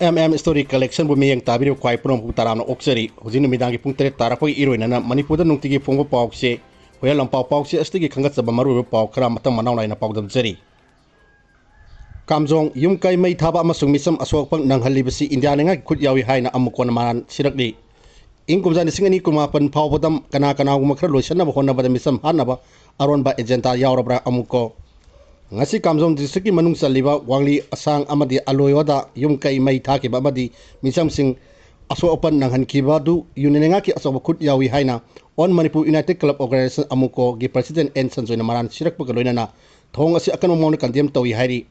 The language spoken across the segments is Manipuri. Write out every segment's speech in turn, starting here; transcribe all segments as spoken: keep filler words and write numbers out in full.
ꯑꯦꯝ ꯑꯦꯝ ꯁ꯭ꯇꯣꯔꯤ ꯀꯂꯦꯛꯁꯟꯕꯨ ꯃꯤꯠꯌꯦꯡ ꯇꯥꯕꯤꯔꯤꯕ ꯈ꯭ꯋꯥꯏ ꯄꯨꯝꯅꯃꯛꯄꯨ ꯇꯔꯥꯝꯅ ꯑꯣꯛꯆꯔꯤ꯫ ꯍꯧꯖꯤꯛ ꯅꯨꯃꯤꯗꯥꯡꯒꯤ ꯄꯨꯡ ꯇꯔꯦꯠ ꯇꯥꯔꯛꯄꯒꯤ ꯏꯔꯣꯏꯅꯅ ꯃꯅꯤꯄꯨꯔꯗ ꯅꯨꯡꯇꯤꯒꯤ ꯐꯣꯡꯕ ꯄꯥꯎꯁꯦ ꯍꯨꯌꯦꯜ ꯂꯝꯄꯥꯎ ꯄꯥꯎꯁꯦ ꯑꯁꯤꯗꯒꯤ ꯈꯟꯒꯠꯆꯕ ꯃꯔꯨꯑꯣꯏꯕ ꯄꯥꯎ ꯈꯔ ꯃꯊꯪ ꯃꯅꯥꯎ ꯅꯥꯏꯅ ꯄꯥꯎꯗꯝꯖꯔꯤ꯫ ꯀꯥꯝꯖꯣꯡ ꯌꯨꯝ ꯀꯩ ꯃꯩ ꯊꯥꯕ ꯑꯃꯁꯨꯡ ꯃꯤꯆꯝ ꯑꯁꯣꯛ ꯑꯄꯟ ꯅꯪꯍꯜꯂꯤꯕꯁꯤ ꯏꯟꯗꯤꯌꯥ ꯂꯩꯉꯥꯛꯀꯤ ꯈꯨꯠ ꯌꯥꯎꯏ ꯍꯥꯏꯅ ꯑꯃꯨꯛ ꯀꯣꯟꯅ ꯃꯔꯥꯜ ꯁꯤꯔꯛꯂꯤ꯫ ꯏꯪ ꯀꯨꯝꯖꯥ ꯂꯤꯁꯤꯡ ꯑꯅꯤ ꯀꯨꯟꯃꯥꯄꯟ ꯐꯥꯎꯕꯗ ꯀꯅꯥ ꯀꯅꯥꯒꯨꯝꯕ ꯈꯔ ꯂꯣꯏꯁꯤꯟꯅꯕ ꯍꯣꯠꯅꯕꯗ ꯃꯤꯆꯝ ꯍꯥꯠꯅꯕ ꯑꯔꯣꯟꯕ ꯑꯦꯖꯦꯟꯗꯥ ꯌꯥꯎꯔꯕ꯭ꯔꯥ ꯑꯃꯨꯛꯀꯣ꯫ ꯉꯁꯤ ꯀꯥꯝꯖꯣꯡ ꯗꯤꯁꯇ꯭ꯔꯤꯛꯀꯤ ꯃꯅꯨꯡ ꯆꯜꯂꯤꯕ ꯋꯥꯡꯂꯤ ꯑꯁꯥꯡ ꯑꯃꯗꯤ ꯑꯂꯣꯏꯋꯥꯗ ꯌꯨꯝ ꯀꯩ ꯃꯩ ꯊꯥꯈꯤꯕ ꯑꯃꯗꯤ ꯃꯤꯆꯝꯁꯤꯡ ꯑꯁꯣꯛ ꯑꯄꯟ ꯅꯪꯍꯟꯈꯤꯕ ꯑꯗꯨ ꯌꯨꯅꯤꯌꯟ ꯂꯩꯉꯥꯛꯀꯤ ꯑꯆꯧꯕ ꯈꯨꯠ ꯌꯥꯎꯏ ꯍꯥꯏꯅ All Manipur United Club Organization ꯑꯃꯨꯛꯀꯣꯒꯤ ꯄ꯭ꯔꯁꯤꯗꯦꯟ ꯑꯦꯟ ꯁꯟꯖꯣꯏꯅ ꯃꯔꯥꯜ ꯁꯤꯔꯛꯄꯒ ꯂꯣꯏꯅꯅ ꯊꯧꯑꯣꯡ ꯑꯁꯤ ꯑꯀꯟꯕ ꯃꯑꯣꯡꯗ ꯀꯟꯗꯦꯝ ꯇꯧꯏ ꯍꯥꯏꯔꯤ꯫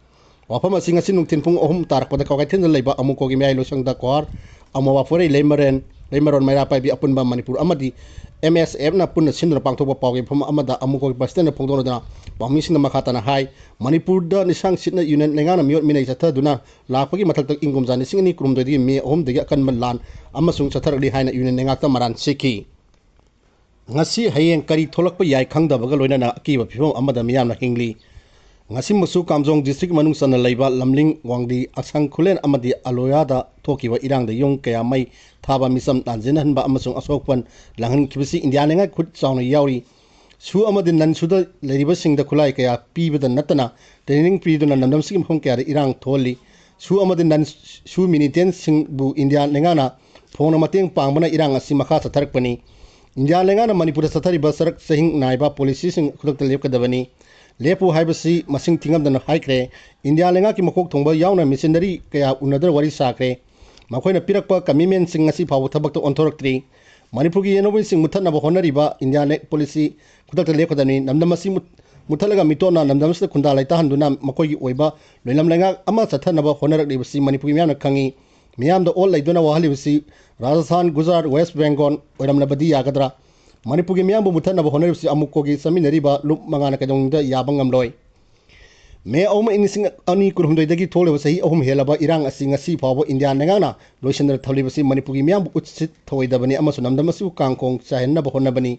ꯋꯥꯐꯝ ꯑꯁꯤ ꯉꯁꯤ ꯅꯨꯡꯊꯤꯜ ꯄꯨꯡ ꯑꯍꯨꯝ ꯇꯥꯔꯛꯄꯗ ꯀ꯭ꯋꯥꯀꯩꯊꯦꯜꯗ ꯂꯩꯕ ꯑꯃꯨꯛꯀꯣꯒꯤ ꯃꯌꯥꯏ ꯂꯣꯏꯁꯪꯗ ꯀꯣꯍꯥꯔ, ꯑꯃꯣꯕꯥ ꯐꯣꯏꯔꯩ, ꯂꯩꯃꯔꯦꯟ, ꯂꯩꯃꯔꯣꯟ ꯃꯩꯔꯥ ꯄꯥꯏꯕꯤ ꯑꯄꯨꯟꯕ ꯃꯅꯤꯄꯨꯔ ꯑꯃꯗꯤ ꯑꯦꯝ ꯑꯦꯁ ꯑꯦꯐꯅ ꯄꯨꯟꯅ ꯁꯤꯟꯗꯨꯅ ꯄꯥꯡꯊꯣꯛꯄ ꯄꯥꯎꯒꯤ ꯃꯐꯝ ꯑꯃꯗ ꯑꯃꯨꯛꯀꯣꯒꯤ ꯄ꯭ꯔꯁꯤꯗꯦꯟꯅ ꯐꯣꯡꯗꯣꯛꯂꯗꯨꯅ ꯄꯥꯎꯃꯤꯁꯤꯡꯅ ꯃꯈꯥ ꯇꯥꯅ ꯍꯥꯏ, ꯃꯅꯤꯄꯨꯔꯗ ꯅꯤꯁꯥꯡ ꯁꯤꯠꯅ ꯌꯨꯅꯤꯌꯟ ꯂꯩꯉꯥꯛꯅ ꯃꯤꯑꯣꯠ ꯃꯤꯅꯩ ꯆꯠꯊꯗꯨꯅ ꯂꯥꯛꯄꯒꯤ ꯃꯊꯛꯇ ꯏꯪ ꯀꯨꯝꯖꯥ ꯂꯤꯁꯤꯡ ꯑꯅꯤ ꯀꯨꯟꯍꯨꯝꯗꯣꯏꯗꯒꯤ ꯃꯦ ꯑꯍꯨꯝꯗꯒꯤ ꯑꯀꯟꯕ ꯂꯥꯟ ꯑꯃꯁꯨꯡ ꯆꯠꯊꯔꯛꯂꯤ ꯍꯥꯏꯅ ꯌꯨꯅꯤꯌꯟ ꯂꯩꯉꯥꯛꯇ ꯃꯔꯥꯜ ꯁꯤꯈꯤ꯫ ꯉꯁꯤ ꯍꯌꯦꯡ ꯀꯔꯤ ꯊꯣꯛꯂꯛꯄ ꯌꯥꯏ ꯈꯪꯗꯕꯒ ꯂꯣꯏꯅꯅ ꯑꯀꯤꯕ ꯐꯤꯕꯝ ꯑꯃꯗ ꯃꯤꯌꯥꯝꯅ ꯍꯤꯡꯂꯤ꯫ ꯉꯁꯤꯃꯛꯁꯨ ꯀꯥꯝꯖꯣꯡ ꯗꯤꯁꯇ꯭ꯔꯤꯛ ꯃꯅꯨꯡ ꯆꯟꯅ ꯂꯩꯕ ꯂꯝꯂꯤꯡ, ꯋꯥꯡꯗꯤ, ꯑꯁꯪ ꯈꯨꯂꯦꯟ ꯑꯃꯗꯤ ꯑꯂꯣꯌꯥꯗ ꯊꯣꯛꯈꯤꯕ ꯏꯔꯥꯡꯗ ꯌꯨꯝ ꯀꯌꯥ ꯃꯩ ꯊꯥꯕ, ꯃꯤꯆꯝ ꯇꯥꯟꯖꯤꯟꯍꯟꯕ ꯑꯃꯁꯨꯡ ꯑꯁꯣꯛ ꯑꯄꯟ ꯂꯥꯡꯍꯟꯈꯤꯕꯁꯤ ꯏꯟꯗꯤꯌꯥ ꯂꯩꯉꯥꯛ ꯈꯨꯠ ꯆꯥꯎꯅ ꯌꯥꯎꯔꯤ꯫ ꯁꯨ ꯑꯃꯗꯤ ꯅꯟ ꯁꯨꯗ ꯂꯩꯔꯤꯕꯁꯤꯡꯗ ꯈꯨꯠꯂꯥꯏ ꯀꯌꯥ ꯄꯤꯕꯗ ꯅꯠꯇꯅ training ꯄꯤꯗꯨꯅ ꯂꯝꯗꯝꯁꯤꯒꯤ ꯃꯐꯝ ꯀꯌꯥꯗ ꯏꯔꯥꯡ ꯊꯣꯛꯍꯜꯂꯤ꯫ ꯁꯨ ꯑꯃꯗꯤ ꯅꯟ ꯁꯨ ꯃꯤꯂꯤꯇꯦꯟꯁꯤꯡꯕꯨ ꯏꯟꯗꯤꯌꯥ ꯂꯩꯉꯥꯛꯅ ꯐꯣꯡꯅ ꯃꯇꯦꯡ ꯄꯥꯡꯕꯅ ꯏꯔꯥꯡ ꯑꯁꯤ ꯃꯈꯥ ꯆꯠꯊꯔꯛꯄꯅꯤ꯫ ꯏꯟꯗꯤꯌꯥ ꯂꯩꯉꯥꯛꯅ ꯃꯅꯤꯄꯨꯔꯗ ꯆꯠꯊꯔꯤꯕ ꯆꯔꯛ ꯆꯍꯤꯡ ꯅꯥꯏꯕ ꯄꯣꯂꯤꯁꯤꯁꯤꯡ ꯈꯨꯗꯛꯇ ꯂꯦꯞꯀꯗꯕꯅꯤ꯫ ꯂꯦꯞꯄꯨ ꯍꯥꯏꯕꯁꯤ ꯃꯁꯤꯡ ꯊꯤꯉꯝꯗꯅ ꯍꯥꯏꯈ꯭ꯔꯦ꯫ ꯏꯟꯗꯤꯌꯥ ꯂꯩꯉꯥꯛꯀꯤ ꯃꯀꯣꯛ ꯊꯣꯡꯕ ꯌꯥꯎꯅ ꯃꯤꯁꯟꯅꯔꯤ ꯀꯌꯥ ꯎꯅꯗꯨꯅ ꯋꯥꯔꯤ ꯁꯥꯈ꯭ꯔꯦ꯫ ꯃꯈꯣꯏꯅ ꯄꯤꯔꯛꯄ commitmentꯁꯤꯡ ꯉꯁꯤ ꯐꯥꯎꯕ ꯊꯕꯛꯇ ꯑꯣꯟꯊꯣꯔꯛꯇ꯭ꯔꯤ꯫ ꯃꯅꯤꯄꯨꯔꯒꯤ ꯌꯦꯅꯧꯕꯁꯤꯡ ꯃꯨꯠꯊꯠꯅꯕ ꯍꯣꯠꯅꯔꯤꯕ ꯏꯟꯗꯤꯌꯥ ꯂꯩ-, ꯄꯣꯂꯤꯁꯤ ꯈꯨꯗꯛꯇ ꯂꯦꯞꯀꯗꯕꯅꯤ꯫ ꯂꯝꯗꯝ ꯑꯁꯤ ꯃꯨꯠ-, ꯃꯨꯠꯊꯠꯂꯒ ꯃꯤꯇꯣꯞꯅ ꯂꯝꯗꯝ ꯑꯁꯤꯗ ꯈꯨꯟꯗꯥ ꯂꯩꯇꯥꯍꯟꯗꯨꯅ ꯃꯈꯣꯏꯒꯤ ꯑꯣꯏꯕ ꯂꯣꯏꯂꯝ ꯂꯩꯉꯥꯛ ꯑꯃ ꯆꯠꯊꯅꯕ ꯍꯣꯠꯅꯔꯛꯂꯤꯕꯁꯤ ꯃꯅꯤꯄꯨꯔꯒꯤ ꯃꯤꯌꯥꯝꯅ ꯈꯪꯏ꯫ ꯃꯤꯌꯥꯝꯗ ꯑꯣꯠ ꯂꯩꯗꯨꯅ ꯋꯥꯍꯜꯂꯤꯕꯁꯤ ꯔꯥꯖꯁꯊꯥꯟ, ꯒꯨꯖꯔꯥꯠ, ꯋꯦꯁ ꯕꯦꯡꯒꯣꯜ ꯑꯣꯏꯔꯝꯂꯕꯗꯤ ꯌꯥꯒꯗ꯭ꯔꯥ? ꯃꯅꯤꯄꯨꯔꯒꯤ ꯃꯤꯌꯥꯝꯕꯨ ꯃꯨꯠꯊꯠꯅꯕ ꯍꯣꯠꯅꯔꯤꯕꯁꯤ ꯑꯃꯨꯛꯀꯣꯒꯤ ꯆꯠꯃꯤꯟꯅꯔꯤꯕ ꯂꯨꯞ ꯃꯉꯥꯅ ꯀꯩꯗꯧꯅꯨꯡꯗ ꯌꯥꯕ ꯉꯝꯂꯣꯏ꯫ ꯃꯦ ꯑꯍꯨꯝ, ꯏꯪ ꯂꯤꯁꯤꯡ ꯑꯅꯤ ꯀꯨꯟꯍꯨꯝꯗꯣꯏꯗꯒꯤ ꯊꯣꯛꯂꯤꯕ ꯆꯍꯤ ꯑꯍꯨꯝ ꯍꯦꯜꯂꯕ ꯏꯔꯥꯡ ꯑꯁꯤ ꯉꯁꯤ ꯐꯥꯎꯕ ꯏꯟꯗꯤꯌꯥ ꯂꯩꯉꯥꯛꯅ ꯂꯣꯏꯁꯤꯟꯗꯅ ꯊꯝꯂꯤꯕꯁꯤ ꯃꯅꯤꯄꯨꯔꯒꯤ ꯃꯤꯌꯥꯝꯕꯨ ꯎꯠꯁꯤꯠ ꯊꯧꯑꯣꯏꯗꯕꯅꯤ ꯑꯃꯁꯨꯡ ꯂꯝꯗꯝ ꯑꯁꯤꯕꯨ ꯀꯥꯡꯈꯣꯡ ꯆꯥꯏꯍꯟꯅꯕ ꯍꯣꯠꯅꯕꯅꯤ꯫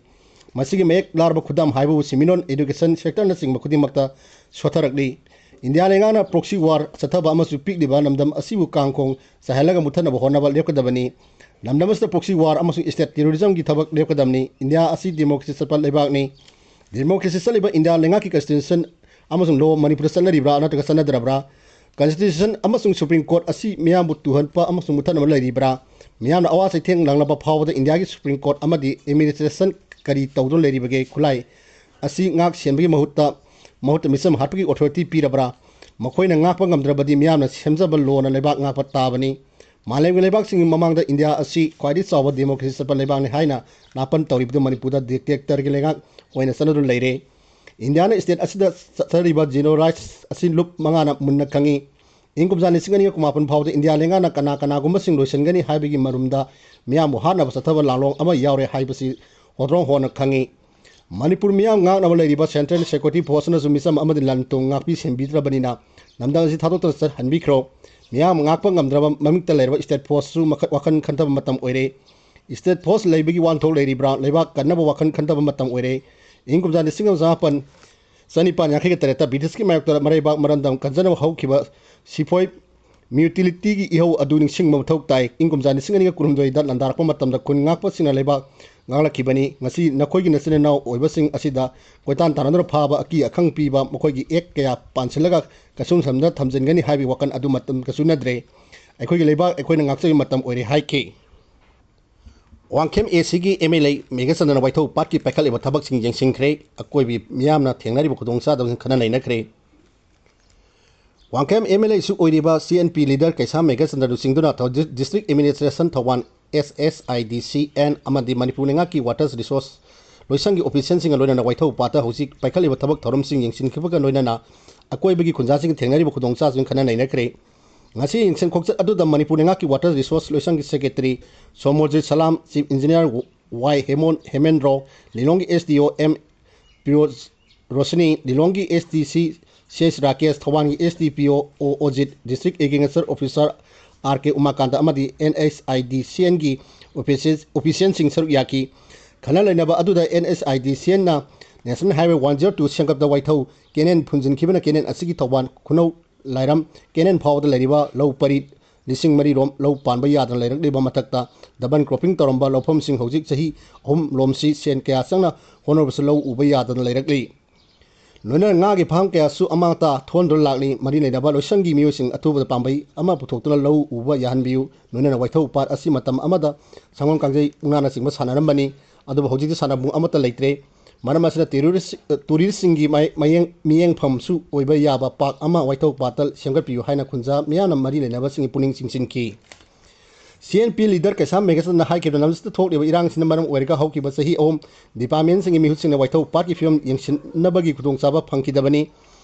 ꯃꯁꯤꯒꯤ ꯃꯌꯦꯛ ꯂꯥꯔꯕ ꯈꯨꯗꯝ ꯍꯥꯏꯕꯕꯨ ꯁꯤꯃꯤꯅꯣꯟ, education sectorꯅꯆꯤꯡꯕ ꯈꯨꯗꯤꯡꯃꯛꯇ ꯁꯣꯠꯊꯔꯛꯂꯤ꯫ ꯏꯟꯗꯤꯌꯥ ꯂꯩꯉꯥꯛꯅ proxy war ꯆꯠꯊꯕ ꯑꯃꯁꯨꯡ ꯄꯤꯛꯂꯤꯕ ꯂꯝꯗꯝ ꯑꯁꯤꯕꯨ ꯀꯥꯡꯈꯣꯡ ꯆꯥꯏꯍꯜꯂꯒ ꯃꯨꯠꯊꯠꯅꯕ ꯍꯣꯠꯅꯕ ꯂꯦꯞꯀꯗꯕꯅꯤ꯫ ꯂꯝꯗꯝ ꯑꯁꯤꯗ proxy war ꯑꯃꯁꯨꯡ state terrorismꯒꯤ ꯊꯕꯛ ꯂꯦꯞꯀꯗꯕꯅꯤ꯫ ꯏꯟꯗꯤꯌꯥ ꯑꯁꯤ democracy ꯆꯠꯄ ꯂꯩꯕꯥꯛꯅꯤ꯫ Democracy ꯆꯠꯂꯤꯕ ꯏꯟꯗꯤꯌꯥ ꯂꯩꯉꯥꯛꯀꯤ constitution ꯑꯃꯁꯨꯡ law ꯃꯅꯤꯄꯨꯔꯗ ꯆꯠꯅꯔꯤꯕ꯭ꯔꯥ ꯅꯠꯇ꯭ꯔꯒ ꯆꯠꯅꯗ꯭ꯔꯕ꯭ꯔꯥ? Constitution ꯑꯃꯁꯨꯡ Supreme Court ꯑꯁꯤ ꯃꯤꯌꯥꯝꯕꯨ ꯇꯨꯍꯟꯕ ꯑꯃꯁꯨꯡ ꯃꯨꯠꯊꯠꯅꯕ ꯂꯩꯔꯤꯕ꯭ꯔꯥ? ꯃꯤꯌꯥꯝꯅ ꯑꯋꯥ ꯆꯩꯊꯦꯡ ꯅꯪꯂꯕ ꯐꯥꯎꯕꯗ ꯏꯟꯗꯤꯌꯥꯒꯤ Supreme Court ꯑꯃꯗꯤ administration ꯀꯔꯤ ꯇꯧꯗꯨꯅ ꯂꯩꯔꯤꯕꯒꯦ? ꯈꯨꯠꯂꯥꯏ ꯑꯁꯤ ꯉꯥꯛ ꯁꯦꯟꯕꯒꯤ ꯃꯍꯨꯠꯇ, ꯃꯍꯨꯠꯇ ꯃꯤꯆꯝ ꯍꯥꯠꯄꯒꯤ authority ꯄꯤꯔꯕ꯭ꯔꯥ? ꯃꯈꯣꯏꯅ ꯉꯥꯛꯄ ꯉꯝꯗ꯭ꯔꯕꯗꯤ ꯃꯤꯌꯥꯝꯅ ꯁꯦꯝꯖꯕ lawꯅ ꯂꯩꯕꯥꯛ ꯉꯥꯛꯄ ꯇꯥꯕꯅꯤ꯫ ꯃꯥꯂꯦꯝꯒꯤ ꯂꯩꯕꯥꯛꯁꯤꯡꯒꯤ ꯃꯃꯥꯡꯗ ꯏꯟꯗꯤꯌꯥ ꯑꯁꯤ ꯈ꯭ꯋꯥꯏꯗꯒꯤ ꯆꯥꯎꯕ democracy ꯆꯠꯄ ꯂꯩꯕꯥꯛꯅꯤ ꯍꯥꯏꯅ ꯅꯥꯄꯟ ꯇꯧꯔꯤꯕꯗꯨ ꯃꯅꯤꯄꯨꯔꯗ dictatorꯒꯤ ꯂꯩꯉꯥꯛ ꯑꯣꯏꯅ ꯆꯠꯅꯗꯨꯅ ꯂꯩꯔꯦ꯫ ꯏꯟꯗꯤꯌꯥꯅ state ꯑꯁꯤꯗ ꯆꯠꯊꯔꯤꯕ genocide ꯑꯁꯤ ꯂꯨꯞ ꯃꯉꯥꯅ ꯃꯨꯟꯅ ꯈꯪꯏ꯫ ꯏꯪ ꯀꯨꯝꯖꯥ ꯂꯤꯁꯤꯡ ꯑꯅꯤꯒ ꯀꯨꯟꯃꯥꯄꯟ ꯐꯥꯎꯕꯗ ꯏꯟꯗꯤꯌꯥ ꯂꯩꯉꯥꯛꯅ ꯀꯅꯥ ꯀꯅꯥꯒꯨꯝꯕꯁꯤꯡ ꯂꯣꯏꯁꯤꯟꯒꯅꯤ ꯍꯥꯏꯕꯒꯤ ꯃꯔꯨꯝꯗ ꯃꯤꯌꯥꯝꯕꯨ ꯍꯥꯠꯅꯕ ꯆꯠꯊꯕ ꯂꯥꯡꯂꯣꯡ ꯑꯃ ꯌꯥꯎꯔꯦ ꯍꯥꯏꯕꯁꯤ ꯍꯣꯗ꯭ꯔꯣꯡ ꯍꯣꯟꯅ ꯈꯪꯏ꯫ ꯃꯅꯤꯄꯨꯔ ꯃꯤꯌꯥꯝ ꯉꯥꯛꯅꯕ ꯂꯩꯔꯤꯕ Central Security Forceꯅꯁꯨ ꯃꯤꯆꯝ ꯑꯃꯗꯤ ꯂꯟ ꯊꯨꯝ ꯉꯥꯛꯄꯤ ꯁꯦꯟꯕꯤꯗ꯭ꯔꯕꯅꯤꯅ ꯂꯝꯗꯝ ꯑꯁꯤ ꯊꯥꯗꯣꯛꯇꯨꯅ ꯆꯠꯍꯟꯕꯤꯈ꯭ꯔꯣ꯫ ꯃꯤꯌꯥꯝ ꯉꯥꯛꯄ ꯉꯝꯗ꯭ꯔꯕ ꯃꯃꯤꯡꯇ ꯂꯩꯔꯕ state forceꯁꯨ ꯃꯈ-, ꯋꯥꯈꯜ ꯈꯟꯊꯕ ꯃꯇꯝ ꯑꯣꯏꯔꯦ꯫ State force ꯂꯩꯕꯒꯤ ꯋꯥꯟꯊꯣꯛ ꯂꯩꯔꯤꯕ꯭ꯔꯥ? ꯂꯩꯕꯥꯛ ꯀꯟꯅꯕ ꯋꯥꯈꯜ ꯈꯟꯊꯕ ꯃꯇꯝ ꯑꯣꯏꯔꯦ꯫ ꯏꯪ ꯀꯨꯝꯖꯥ ꯂꯤꯁꯤꯡ ꯑꯃ ꯆꯃꯥꯄꯟ ꯆꯅꯤꯄꯥꯟ ꯌꯥꯡꯈꯩꯒ ꯇꯔꯦꯠꯇ Britishꯀꯤ ꯃꯥꯌꯣꯛꯇ ꯃꯔꯩꯕꯥꯛ ꯃꯔꯝꯗꯝ ꯀꯟꯖꯅꯕ ꯍꯧꯈꯤꯕ ꯁꯤꯐꯣꯏ mutinityꯒꯤ ꯏꯍꯧ ꯑꯗꯨ ꯅꯤꯡꯁꯤꯡꯕ ꯃꯊꯧ ꯇꯥꯏ꯫ ꯏꯪ ꯀꯨꯝꯖꯥ ꯂꯤꯁꯤꯡ ꯑꯅꯤꯒ ꯀꯨꯟꯍꯨꯝꯗꯣꯏꯗ ꯂꯥꯟꯗꯥꯔꯛꯄ ꯃꯇꯝꯗ ꯈꯨꯟ ꯉꯥꯛꯄꯁꯤꯡꯅ ꯂꯩꯕꯥꯛ ꯉꯥꯛꯂꯛꯈꯤꯕꯅꯤ꯫ ꯉꯁꯤ ꯅꯈꯣꯏꯒꯤ ꯅꯆꯤꯟ ꯅꯅꯥꯎ ꯑꯣꯏꯕꯁꯤꯡ ꯑꯁꯤꯗ ꯀꯣꯏꯇꯥꯟ ꯇꯥꯟꯅꯗꯨꯅ ꯐꯥꯕ, ꯑꯀꯤ ꯑꯈꯪ ꯄꯤꯕ, ꯃꯈꯣꯏꯒꯤ act ꯀꯌꯥ ꯄꯥꯟꯁꯤꯜꯂꯒ ꯀꯩꯁꯨꯝꯁꯪꯗ ꯊꯝꯖꯤꯟꯒꯅꯤ ꯍꯥꯏꯕꯒꯤ ꯋꯥꯈꯜ ꯑꯗꯨ ꯃꯇꯝꯒ ꯆꯨꯅꯗ꯭ꯔꯦ꯫ ꯑꯩꯈꯣꯏꯒꯤ ꯂꯩꯕꯥꯛ ꯑꯩꯈꯣꯏꯅ ꯉꯥꯛꯆꯕꯒꯤ ꯃꯇꯝ ꯑꯣꯏꯔꯦ ꯍꯥꯏꯈꯤ꯫ ꯋꯥꯡꯈꯦꯝ ACꯒꯤ MLA ꯃꯦꯘꯆꯟꯗ꯭ꯔꯅ ꯋꯥꯏꯊꯧ ꯄꯥꯠꯀꯤ ꯄꯥꯏꯈꯠꯂꯤꯕ ꯊꯕꯛꯁꯤꯡ ꯌꯦꯡꯁꯤꯟꯈ꯭ꯔꯦ꯫ ꯑꯀꯣꯏꯕ ꯃꯤꯌꯥꯝꯅ ꯊꯦꯡꯅꯔꯤꯕ ꯈꯨꯗꯣꯡꯆꯥꯗꯕꯁꯤꯡ ꯈꯟꯅ ꯅꯩꯅꯈ꯭ꯔꯦ꯫ ꯋꯥꯡꯈꯦꯝ MLAꯁꯨ ꯑꯣꯏꯔꯤꯕ CNP leader ꯀꯩꯁꯥꯝ ꯃꯦꯘꯆꯟꯗ꯭ꯔ ꯂꯨꯆꯤꯡꯗꯨꯅ ꯊꯧ-, District Administration ꯊꯧꯕꯥꯜ, SSIDCN ꯑꯃꯗꯤ ꯃꯅꯤꯄꯨꯔ ꯂꯩꯉꯥꯛꯀꯤ Water Resource ꯂꯣꯏꯁꯪꯒꯤ officialꯁꯤꯡꯒ ꯂꯣꯏꯅꯅ ꯋꯥꯏꯊꯧ ꯄꯥꯠꯇ ꯍꯧꯖꯤꯛ ꯄꯥꯏꯈꯠꯂꯤꯕ ꯊꯕꯛ ꯊꯧꯔꯝꯁꯤꯡ ꯌꯦꯡꯁꯤꯟꯈꯤꯕꯒ ꯂꯣꯏꯅꯅ ꯑꯀꯣꯏꯕꯒꯤ ꯈꯨꯟꯖꯥꯁꯤꯡ ꯊꯦꯡꯅꯔꯤꯕ ꯈꯨꯗꯣꯡꯆꯥꯕꯁꯤꯡ ꯈꯟꯅ ꯅꯩꯅꯈ꯭ꯔꯦ꯫ ꯉꯁꯤ ꯌꯦꯡꯁꯤꯟ ꯈꯣꯡꯆꯠ ꯑꯗꯨꯗ ꯃꯅꯤꯄꯨꯔ ꯂꯩꯉꯥꯛꯀꯤ Water Resource ꯂꯣꯏꯁꯪꯒꯤ Secretary ꯁꯣꯃꯣꯔꯖꯤꯠ ꯁꯂꯥꯝ, Chief Engineer ꯋꯥꯏ ꯍꯦꯃꯣꯟ, ꯍꯦꯃꯦꯟꯗ꯭ꯔꯣ, ꯂꯤꯂꯣꯡꯒꯤ SDO M ꯄꯤꯔꯣꯖ Roshni, ꯂꯤꯂꯣꯡꯒꯤ SDC C S Rakesh, ꯊꯧꯕꯥꯜꯒꯤ SDPO ꯑꯣ ꯑꯣꯖꯤꯠ, District Agriculture Officer ꯑꯥꯔ ꯀꯦ ꯎꯃꯥꯀꯥꯟꯇ ꯑꯃꯗꯤ NHIDCNꯒꯤ official, officialꯁꯤꯡ ꯁꯔꯨꯛ ꯌꯥꯈꯤ꯫ ꯈꯟꯅ ꯅꯩꯅꯕ ꯑꯗꯨꯗ NHIDCNꯅ National Highway one zero two ꯁꯦꯝꯒꯠꯄꯗ ꯋꯥꯏꯊꯧ ꯀꯦꯅꯦꯜ ꯐꯨꯟꯖꯤꯟꯈꯤꯕꯅ ꯀꯦꯅꯦꯜ ꯑꯁꯤꯒꯤ ꯊꯧꯕꯥꯜ ꯈꯨꯅꯧ ꯂꯥꯏꯔꯝ ꯀꯦꯅꯦꯜ ꯐꯥꯎꯕꯗ ꯂꯩꯔꯤꯕ ꯂꯧ ꯄꯔꯤ ꯂꯤꯁꯤꯡ ꯃꯔꯤ ꯔꯣꯝ ꯂꯧ ꯄꯥꯟꯕ ꯌꯥꯗꯅ ꯂꯩꯔꯛꯂꯤꯕ ꯃꯊꯛꯇ double cropping ꯇꯧꯔꯝꯕ ꯂꯧꯐꯝꯁꯤꯡ ꯍꯧꯖꯤꯛ ꯆꯍꯤ ꯑꯍꯨꯝ ꯂꯣꯝꯁꯤ ꯁꯦꯟ ꯀꯌꯥ ꯆꯪꯅ ꯍꯣꯠꯅꯔꯕꯁꯨ ꯂꯧ ꯎꯕ ꯌꯥꯗꯅ ꯂꯩꯔꯛꯂꯤ꯫ ꯂꯣꯏꯅꯅ ꯉꯥꯒꯤ ꯐꯥꯝ ꯀꯌꯥꯁꯨ ꯑꯃꯥꯡ ꯑꯇꯥ ꯊꯣꯛꯍꯟꯗꯨꯅ ꯂꯥꯛꯂꯤ꯫ ꯃꯔꯤ ꯂꯩꯅꯕ ꯂꯣꯏꯁꯪꯒꯤ ꯃꯤꯑꯣꯏꯁꯤꯡ ꯑꯊꯨꯕꯗ ꯄꯥꯝꯕꯩ ꯑꯃ ꯄꯨꯊꯣꯛꯇꯨꯅ ꯂꯧ ꯎꯕ ꯌꯥꯍꯟꯕꯤꯌꯨ꯫ ꯂꯣꯏꯅꯅ ꯋꯥꯏꯊꯧ ꯄꯥꯠ ꯑꯁꯤ ꯃꯇꯝ ꯑꯃꯗ ꯁꯪꯒꯣꯝ ꯀꯥꯡꯖꯩ ꯃꯨꯛꯅꯥꯅꯆꯤꯡꯕ ꯁꯥꯟꯅꯔꯝꯕꯅꯤ꯫ ꯑꯗꯨꯕꯨ ꯍꯧꯖꯤꯛꯇꯤ ꯁꯥꯟꯅꯕꯨꯡ ꯑꯃꯠꯇ ꯂꯩꯇ꯭ꯔꯦ꯫ ꯃꯔꯝ ꯑꯁꯤꯅ ꯇꯦꯔꯣꯔꯤꯁ-, ꯇꯨꯔꯤꯁꯁꯤꯡꯒꯤ ꯃꯥꯏ-, ꯃꯌꯦꯡ-, ꯃꯤꯠꯌꯦꯡꯐꯝꯁꯨ ꯑꯣꯏꯕ ꯌꯥꯕ ꯄꯥꯔꯛ ꯑꯃ ꯋꯥꯏꯊꯧ ꯄꯥꯠꯇ ꯁꯦꯝꯒꯠꯄꯤꯌꯨ ꯍꯥꯏꯅ ꯈꯨꯟꯖꯥ ꯃꯤꯌꯥꯝꯅ ꯃꯔꯤ ꯂꯩꯅꯕꯁꯤꯡꯒꯤ ꯄꯨꯛꯅꯤꯡ ꯆꯤꯡꯁꯤꯟꯈꯤ꯫ ꯁꯤ ꯑꯦꯟ ꯄꯤ ꯂꯤꯗꯔ ꯀꯩꯁꯥꯝ ꯃꯦꯘꯆꯟꯗ꯭ꯔꯅ ꯍꯥꯏꯈꯤꯕ ꯂꯝꯁꯤꯗ ꯊꯣꯛꯂꯤꯕ ꯏꯔꯥꯡꯁꯤꯅ ꯃꯔꯝ ꯑꯣꯏꯔꯒ ꯍꯧꯈꯤꯕ ꯆꯍꯤ ꯑꯍꯨꯝ ꯗꯤꯄꯥꯔꯠꯃꯦꯟꯁꯤꯡꯒꯤ ꯃꯤꯍꯨꯠꯁꯤꯡꯅ ꯋꯥꯏꯊꯧ ꯄꯥꯠꯀꯤ ꯐꯤꯕꯝ ꯌꯦꯡꯁꯤꯟꯅꯕꯒꯤ ꯈꯨꯗꯣꯡꯆꯥꯕ ꯐꯪꯈꯤꯗꯕꯅꯤ꯫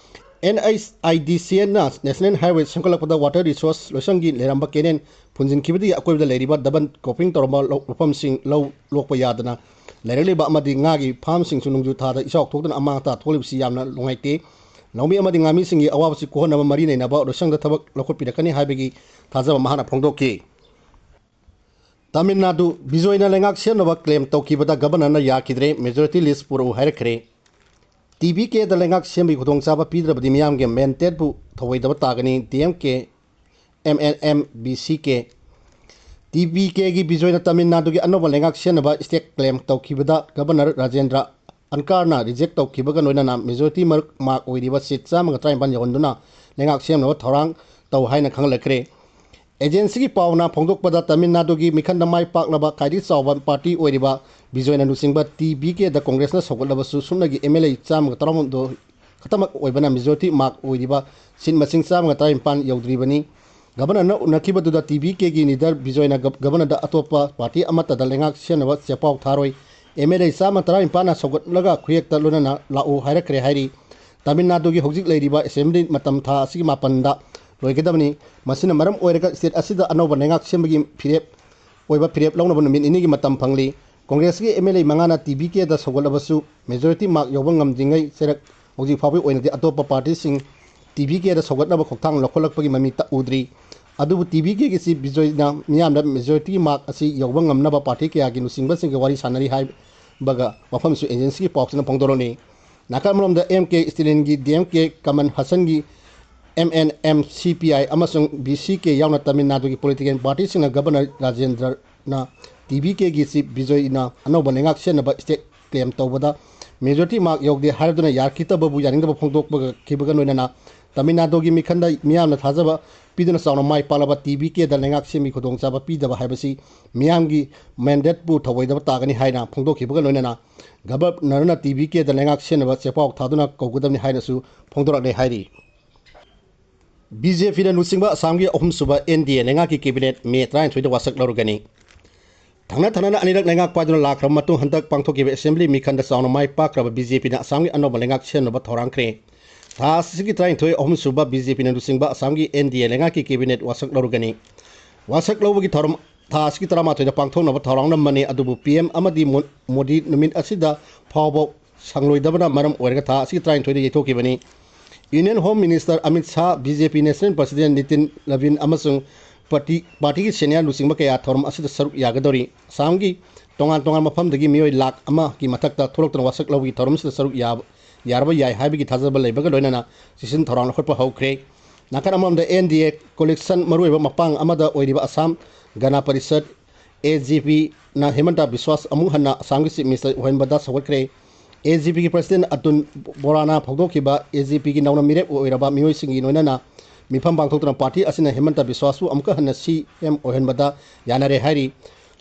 ꯑꯦꯟ ꯑꯩꯆ ꯑꯥꯏ ꯗꯤ ꯁꯤ ꯑꯦꯟꯅ ꯅꯦꯁꯅꯦꯜ ꯍꯥꯏꯋꯦ ꯁꯦꯝꯒꯠꯂꯛꯄꯗ ꯋꯥꯇꯔ ꯔꯤꯁꯣꯔꯁ ꯂꯣꯏꯁꯪꯒꯤ ꯂꯩꯔꯝꯕ ꯀꯦꯅꯦꯜ ꯐꯨꯟꯖꯤꯟꯈꯤꯕꯗꯒꯤ ꯑꯀꯣꯏꯕꯗ ꯂꯩꯔꯤꯕ ꯗꯕꯜ ꯀ꯭ꯔꯣꯞꯄꯤꯡ ꯇꯧꯔꯝꯕ ꯂꯧ-, ꯂꯧꯐꯝꯁꯤꯡ ꯂꯧ ꯂꯣꯛꯄ ꯌꯥꯗꯅ ꯂꯩꯔꯛꯂꯤꯕ ꯑꯃꯗꯤ ꯉꯥꯒꯤ ꯐꯥꯝꯁꯤꯡꯁꯨ ꯅꯣꯡꯖꯨ ꯊꯥꯗ ꯏꯆꯥꯎ ꯊꯣꯛꯇꯨꯅ ꯑꯃꯥꯡ ꯑꯇꯥ ꯊꯣꯛꯂꯤꯕꯁꯤ ꯌꯥꯝꯅ ꯅꯨꯡꯉꯥꯏꯇꯦ꯫ ꯂꯧꯃꯤ ꯑꯃꯗꯤ ꯉꯥꯃꯤꯁꯤꯡꯒꯤ ꯑꯋꯥꯕꯁꯤ ꯀꯣꯛꯍꯟꯅꯕ ꯃꯔꯤ ꯂꯩꯅꯕ ꯂꯣꯏꯁꯪꯗ ꯊꯕꯛ ꯂꯧꯈꯠꯄꯤꯔꯛꯀꯅꯤ ꯍꯥꯏꯕꯒꯤ ꯊꯥꯖꯕ ꯃꯍꯥꯛꯅ ꯐꯣꯡꯗꯣꯛꯈꯤ꯫ ꯇꯥꯃꯤꯜ ꯅꯥꯗꯨ ꯕꯤꯖꯣꯏꯅ ꯂꯩꯉꯥꯛ ꯁꯦꯝꯅꯕ ꯀ꯭ꯂꯦꯝ ꯇꯧꯈꯤꯕꯗ ꯒꯕꯔꯅꯔꯅ ꯌꯥꯈꯤꯗ꯭ꯔꯦ, ꯃꯦꯖꯣꯔꯤꯇꯤ ꯂꯤꯁ ꯄꯨꯔꯛꯎ ꯍꯥꯏꯔꯛꯈ꯭ꯔꯦ꯫ ꯇꯤ ꯕꯤ ꯀꯦꯗ ꯂꯩꯉꯥꯛ ꯁꯦꯝꯕꯒꯤ ꯈꯨꯗꯣꯡꯆꯥꯕ ꯄꯤꯗ꯭ꯔꯕꯗꯤ ꯃꯤꯌꯥꯝꯒꯤ ꯃꯦꯟꯗꯦꯠꯄꯨ ꯊꯧꯑꯣꯏꯗꯕ ꯇꯥꯒꯅꯤ, D M K, M N M, V C K. T V ꯀꯦꯒꯤ ꯕꯤꯖꯣꯏꯅ ꯇꯥꯃꯤꯜ ꯅꯥꯗꯨꯒꯤ ꯑꯅꯧꯕ ꯂꯩꯉꯥꯛ ꯁꯦꯝꯅꯕ ꯁ꯭ꯇꯦꯠ ꯀ꯭ꯂꯦꯝ ꯇꯧꯈꯤꯕꯗ ꯒꯕꯔꯅꯔ ꯔꯥꯖꯦꯟꯗ꯭ꯔ ꯑꯟꯀꯥꯔꯅ ꯔꯤꯖꯦꯛ ꯇꯧꯈꯤꯕꯒ ꯂꯣꯏꯅꯅ ꯃꯦꯖꯣꯔꯤꯇꯤ ꯃꯔꯛ ꯃꯥꯔꯛ ꯑꯣꯏꯔꯤꯕ ꯁꯤꯠ ꯆꯥꯝꯃꯒ ꯇꯔꯥꯅꯤꯄꯥꯟ ꯌꯧꯍꯟꯗꯨꯅ ꯂꯩꯉꯥꯛ ꯁꯦꯝꯅꯕ ꯊꯧꯔꯥꯡ ꯇꯧ ꯍꯥꯏꯅ ꯈꯪꯍꯜꯂꯛꯈ꯭ꯔꯦ꯫ ꯑꯦꯖꯦꯟꯁꯤꯒꯤ ꯄꯥꯎꯅ ꯐꯣꯡꯗꯣꯛꯄꯗ ꯇꯥꯃꯤꯜ ꯅꯥꯗꯨꯒꯤ ꯃꯤꯈꯜꯗ ꯃꯥꯏ ꯄꯥꯛꯂꯕ ꯈ꯭ꯋꯥꯏꯗꯒꯤ ꯆꯥꯎꯕ ꯄꯥꯔꯇꯤ ꯑꯣꯏꯔꯤꯕ ꯕꯤꯖꯣꯏꯅ ꯂꯨꯆꯤꯡꯕ ꯇꯤ ꯕꯤ ꯀꯦꯗ ꯀꯣꯡꯒ꯭ꯔꯦꯁꯅ ꯁꯧꯒꯠꯂꯕꯁꯨ ꯁꯨꯞꯅꯒꯤ ꯑꯦꯝ ꯑꯦꯜ ꯑꯦ ꯆꯥꯝꯃꯒ ꯇꯔꯥꯍꯨꯝꯗꯣꯏ ꯈꯛꯇꯃꯛ ꯑꯣꯏꯕꯅ ꯃꯦꯖꯣꯔꯤꯇꯤ ꯃꯥꯔꯛ ꯑꯣꯏꯔꯤꯕ ꯁꯤꯠ ꯃꯁꯤꯡ ꯆꯥꯝꯃꯒ ꯇꯔꯥꯅꯤꯄꯥꯟ ꯌꯧꯗ꯭ꯔꯤꯕꯅꯤ꯫ ꯒꯕꯔꯅꯔꯅ ꯎꯅꯈꯤꯕꯗꯨꯗ ꯇꯤ ꯕꯤ ꯀꯦꯒꯤ ꯂꯤꯗꯔ ꯕꯤꯖꯣꯏꯅ ꯒꯕ-, ꯒꯕꯔꯅꯔꯗ ꯑꯇꯣꯞꯄ ꯄꯥꯔꯇꯤ ꯑꯃꯠꯇꯗ ꯂꯩꯉꯥꯛ ꯁꯦꯝꯅꯕ ꯆꯦꯄꯥꯎ ꯊꯥꯔꯣꯏ꯫ ꯑꯦꯝ ꯑꯦꯜ ꯑꯦ ꯆꯥꯝꯃ ꯇꯔꯥꯅꯤꯄꯥꯟꯅ ꯁꯧꯒꯠꯂꯒ ꯈꯨꯌꯦꯛꯇ ꯂꯣꯏꯅꯅ ꯂꯥꯛꯎ ꯍꯥꯏꯔꯛꯈ꯭ꯔꯦ ꯍꯥꯏꯔꯤ꯫ ꯇꯥꯃꯤꯜ ꯅꯥꯗꯨꯒꯤ ꯍꯧꯖꯤꯛ ꯂꯩꯔꯤꯕ ꯑꯦꯁꯦꯝꯕ꯭ꯂꯤ ꯃꯇꯝ ꯊꯥ ꯑꯁꯤꯒꯤ ꯃꯥꯄꯟꯗ ꯂꯣꯏꯒꯗꯕꯅꯤ꯫ ꯃꯁꯤꯅ ꯃꯔꯝ ꯑꯣꯏꯔꯒ ꯁ꯭ꯇꯦꯠ ꯑꯁꯤꯗ ꯑꯅꯧꯕ ꯂꯩꯉꯥꯛ ꯁꯦꯝꯕꯒꯤ ꯐꯤꯔꯦꯞ ꯑꯣꯏꯕ ꯐꯤꯔꯦꯞ ꯂꯧꯅꯕ ꯅꯨꯃꯤꯠ ꯅꯤꯅꯤꯒꯤ ꯃꯇꯝ ꯐꯪꯂꯤ꯫ ꯀꯣꯡꯒ꯭ꯔꯦꯁꯀꯤ ꯑꯦꯝ ꯑꯦꯜ ꯑꯦ ꯃꯉꯥꯅ ꯇꯤ ꯕꯤ ꯀꯦꯗ ꯁꯧꯒꯠꯂꯕꯁꯨ ꯃꯦꯖꯣꯔꯤꯇꯤ ꯃꯥꯔꯛ ꯌꯧꯕ ꯉꯝꯗ꯭ꯔꯤꯉꯩ ꯆꯩꯔꯛ ꯍꯧꯖꯤꯛ ꯐꯥꯎꯕꯒꯤ ꯑꯣꯏꯅꯗꯤ ꯑꯇꯣꯞꯄ ꯄꯥꯔꯇꯤꯁꯤꯡ ꯇꯤ ꯕꯤ ꯀꯦꯗ ꯁꯧꯒꯠꯅꯕ ꯈꯣꯡꯊꯥꯡ ꯂꯧꯈꯠꯂꯛꯄꯒꯤ ꯃꯃꯤ ꯇ-, ꯎꯗ꯭ꯔꯤ꯫ ꯑꯗꯨꯕꯨ ꯇꯤ ꯕꯤ ꯀꯦꯒꯤ ꯆꯤꯐ ꯕꯤꯖꯣꯏꯅ ꯃꯤꯌꯥꯝꯗ ꯃꯦꯖꯣꯔꯤꯇꯤ ꯃꯥꯔꯛ ꯑꯁꯤ ꯌꯧꯕ ꯉꯝꯅꯕ ꯄꯥꯔꯇꯤ ꯀꯌꯥꯒꯤ ꯂꯨꯆꯤꯡꯕꯁꯤꯡꯒ ꯋꯥꯔꯤ ꯁꯥꯟꯅꯔꯤ ꯍꯥꯏ-, ꯕꯒ ꯃꯐꯝꯁꯨ ꯑꯦꯖꯦꯟꯁꯤꯒꯤ ꯄꯥꯎꯁꯤꯅ ꯐꯣꯡꯗꯣꯔꯛꯂꯤ꯫ ꯅꯥꯀꯜ ꯑꯃꯔꯣꯝꯗ ꯑꯦꯝ ꯀꯦ ꯁ꯭ꯇꯦꯂꯤꯟꯒꯤ, ꯗꯤ ꯑꯦꯝ ꯀꯦ ꯀꯃꯟ ꯍꯁꯟꯒꯤ, M N M C P ꯑꯥꯏ ꯑꯃꯁꯨꯡ ꯕꯤ ꯁꯤ ꯀꯦ ꯌꯥꯎꯅ ꯇꯥꯃꯤꯜ ꯅꯥꯗꯨꯒꯤ ꯄꯣꯂꯤꯇꯤꯀꯦꯜ ꯄꯥꯔꯇꯤꯁꯤꯡꯅ ꯒꯕꯔꯅꯔ ꯔꯥꯖꯦꯟꯗ꯭ꯔꯅ ꯇꯤ ꯕꯤ ꯀꯦꯒꯤ ꯆꯤꯐ ꯕꯤꯖꯣꯏꯅ ꯑꯅꯧꯕ ꯂꯩꯉꯥꯛ ꯁꯦꯝꯅꯕ ꯁ꯭ꯇꯦꯠ ꯀ꯭ꯂꯦꯝ ꯇꯧꯕꯗ ꯃꯦꯖꯣꯔꯤꯇꯤ ꯃꯥꯔꯛ ꯌꯧꯗꯦ ꯍꯥꯏꯔꯗꯨꯅ ꯌꯥꯔꯛꯈꯤꯗꯕꯕꯨ ꯌꯥꯅꯤꯡꯗꯕ ꯐꯣꯡꯗꯣꯛꯄꯒ ꯂꯣꯏꯅꯅ ꯇꯥꯃꯤꯜ ꯅꯥꯗꯨꯒꯤ ꯃꯤꯈꯜꯗ ꯃꯤꯌꯥꯝꯅ ꯊꯥꯖꯕ ꯄꯤꯗꯨꯅ ꯆꯥꯎꯅ ꯃꯥꯏ ꯄꯥꯛꯂꯕ ꯇꯤ ꯕꯤ ꯀꯦꯗ ꯂꯩꯉꯥꯛ ꯁꯦꯝꯕꯒꯤ ꯈꯨꯗꯣꯡꯆꯥꯕ ꯄꯤꯗꯕ ꯍꯥꯏꯕꯁꯤ ꯃꯤꯌꯥꯝꯒꯤ ꯃꯦꯟꯗꯦꯠꯄꯨ ꯊꯧꯑꯣꯏꯗꯕ ꯇꯥꯒꯅꯤ ꯍꯥꯏꯅ ꯐꯣꯡꯗꯣꯛꯈꯤꯕꯒ ꯂꯣꯏꯅꯅ ꯒꯕꯔꯅꯔꯅ ꯇꯤ ꯕꯤ ꯀꯦꯗ ꯂꯩꯉꯥꯛ ꯁꯦꯝꯅꯕ ꯆꯦꯄꯥꯎ ꯊꯥꯗꯨꯅ ꯀꯧꯒꯗꯕꯅꯤ ꯍꯥꯏꯅꯁꯨ ꯐꯣꯡꯗꯣꯔꯛꯂꯦ ꯍꯥꯏꯔꯤ꯫ ꯕꯤ ꯖꯦ ꯄꯤꯅ ꯂꯨꯆꯤꯡꯕ ꯑꯁꯥꯝꯒꯤ ꯑꯍꯨꯝꯁꯨꯕ ꯑꯦꯟ ꯗꯤ ꯑꯦ ꯂꯩꯉꯥꯛꯀꯤ ꯀꯦꯕꯤꯅꯦꯠ ꯃꯦ ꯇꯔꯥꯅꯤꯊꯣꯏꯗ ꯋꯥꯁꯛ ꯂꯧꯔꯒꯅꯤ꯫ ꯊꯪꯅ ꯊꯪꯅꯅ ꯑꯅꯤꯔꯛ ꯂꯩꯉꯥꯛ ꯄꯥꯏꯗꯨꯅ ꯂꯥꯛꯈ꯭ꯔꯕ ꯃꯇꯨꯡ ꯍꯟꯗꯛ ꯄꯥꯡꯊꯣꯛꯈꯤꯕ ꯑꯦꯁꯦꯝꯕ꯭ꯂꯤ ꯃꯤꯈꯟꯗ ꯆꯥꯎꯅ ꯃꯥꯏ ꯄꯥꯛꯈ꯭ꯔꯕ ꯕꯤ ꯖꯦ ꯄꯤꯅ ꯑꯁꯥꯝꯒꯤ ꯑꯅꯧꯕ ꯂꯩꯉꯥꯛ ꯁꯦꯝꯅꯕ ꯊꯧꯔꯥꯡꯈ꯭ꯔꯦ꯫ ꯊꯥ ꯑꯁꯤꯒꯤ ꯇꯔꯥꯅꯤꯊꯣꯏ ꯑꯍꯨꯝꯁꯨꯕ ꯕꯤ ꯖꯦ ꯄꯤꯅ ꯂꯨꯆꯤꯡꯕ ꯑꯁꯥꯝꯒꯤ ꯑꯦꯟ ꯗꯤ ꯑꯦ ꯂꯩꯉꯥꯛꯀꯤ ꯀꯦꯕꯤꯅꯦꯠ ꯋꯥꯁꯛ ꯂꯧꯔꯒꯅꯤ꯫ ꯋꯥꯁꯛ ꯂꯧꯕꯒꯤ ꯊꯧꯔꯝ ꯊꯥ ꯑꯁꯤꯒꯤ ꯇꯔꯥꯃꯥꯊꯣꯏꯗ ꯄꯥꯡꯊꯣꯛꯅꯕ ꯊꯧꯔꯥꯡ ꯅꯝꯕꯅꯤ, ꯑꯗꯨꯕꯨ ꯄꯤ ꯑꯦꯝ ꯑꯃꯗꯤ ꯃꯣ-, ꯃꯣꯗꯤ ꯅꯨꯃꯤꯠ ꯑꯁꯤꯗ ꯐꯥꯎꯕ ꯁꯪꯂꯣꯏꯗꯕꯅ ꯃꯔꯝ ꯑꯣꯏꯔꯒ ꯊꯥ ꯑꯁꯤꯒꯤ ꯇꯔꯥꯅꯤꯊꯣꯏꯗ ꯌꯩꯊꯣꯛꯈꯤꯕꯅꯤ꯫ Union home minister Amit Shah, B J P national president Nitin Nabin ꯑꯃꯁꯨꯡ ꯄꯥꯔꯇꯤ, ꯄꯥꯔꯇꯤꯒꯤ ꯁꯦꯅꯤꯌꯔ ꯂꯨꯆꯤꯡꯕ ꯀꯌꯥ ꯊꯧꯔꯝ ꯑꯁꯤꯗ ꯁꯔꯨꯛ ꯌꯥꯒꯗꯧꯔꯤ꯫ ꯑꯁꯥꯝꯒꯤ ꯇꯣꯉꯥꯟ ꯇꯣꯉꯥꯟꯕ ꯃꯐꯝꯗꯒꯤ ꯃꯤꯑꯣꯏ ꯂꯥꯈ ꯑꯃꯒꯤ ꯃꯊꯛꯇ ꯊꯣꯛꯂꯛꯇꯨꯅ ꯋꯥꯁꯛ ꯂꯧꯕꯒꯤ ꯊꯧꯔꯝ ꯑꯁꯤꯗ ꯁꯔꯨꯛ ꯌꯥꯕ, ꯌꯥꯔꯕ ꯌꯥꯏ ꯍꯥꯏꯕꯒꯤ ꯊꯥꯖꯕ ꯂꯩꯕꯒ ꯂꯣꯏꯅꯅ ꯆꯦꯛꯁꯤꯟ ꯊꯧꯔꯥꯡ ꯂꯧꯈꯠꯄ ꯍꯧꯈ꯭ꯔꯦ꯫ ꯅꯥꯀꯜ ꯑꯃꯔꯣꯝꯗ ꯑꯦꯟ ꯗꯤ ꯑꯦ ꯀꯣꯂꯤꯁꯟ ꯃꯔꯨꯑꯣꯏꯕ ꯃꯄꯥꯡ ꯑꯃꯗ ꯑꯣꯏꯔꯤꯕ ꯑꯁꯥꯝ ꯒꯅ ꯄꯔꯤꯁꯠ, ꯑꯦ ꯖꯤ ꯄꯤꯅ ꯍꯤꯃꯟꯇ ꯕꯤꯁ꯭ꯋꯥꯁ ꯑꯃꯨꯛ ꯍꯟꯅ ꯑꯁꯥꯝꯒꯤ ꯆꯤꯐ ꯃꯤꯅꯤꯁꯇꯔ ꯑꯣꯏꯍꯟꯕꯗ ꯁꯧꯒꯠꯈ꯭ꯔꯦ꯫ ꯑꯦ ꯖꯤ ꯄꯤꯒꯤ ꯄ꯭ꯔꯁꯤꯗꯦꯟ ꯑꯇꯨꯜ ꯕꯣꯔꯥꯅ ꯐꯣꯡꯗꯣꯛꯈꯤꯕ ꯑꯦ ꯖꯤ ꯄꯤꯒꯤ ꯅꯧꯅ ꯃꯤꯔꯦꯞ ꯑꯣꯏꯔꯕ ꯃꯤꯑꯣꯏꯁꯤꯡꯒꯤ ꯂꯣꯏꯅꯅ ꯃꯤꯐꯝ ꯄꯥꯡꯊꯣꯛꯇꯨꯅ ꯄꯥꯔꯇꯤ ꯑꯁꯤꯅ ꯍꯤꯃꯟꯇ ꯕꯤꯁ꯭ꯋꯥꯁꯄꯨ ꯑꯃꯨꯛꯀ ꯍꯟꯅ ꯁꯤ ꯑꯦꯝ ꯑꯣꯏꯍꯟꯕꯗ ꯌꯥꯅꯔꯦ ꯍꯥꯏꯔꯤ꯫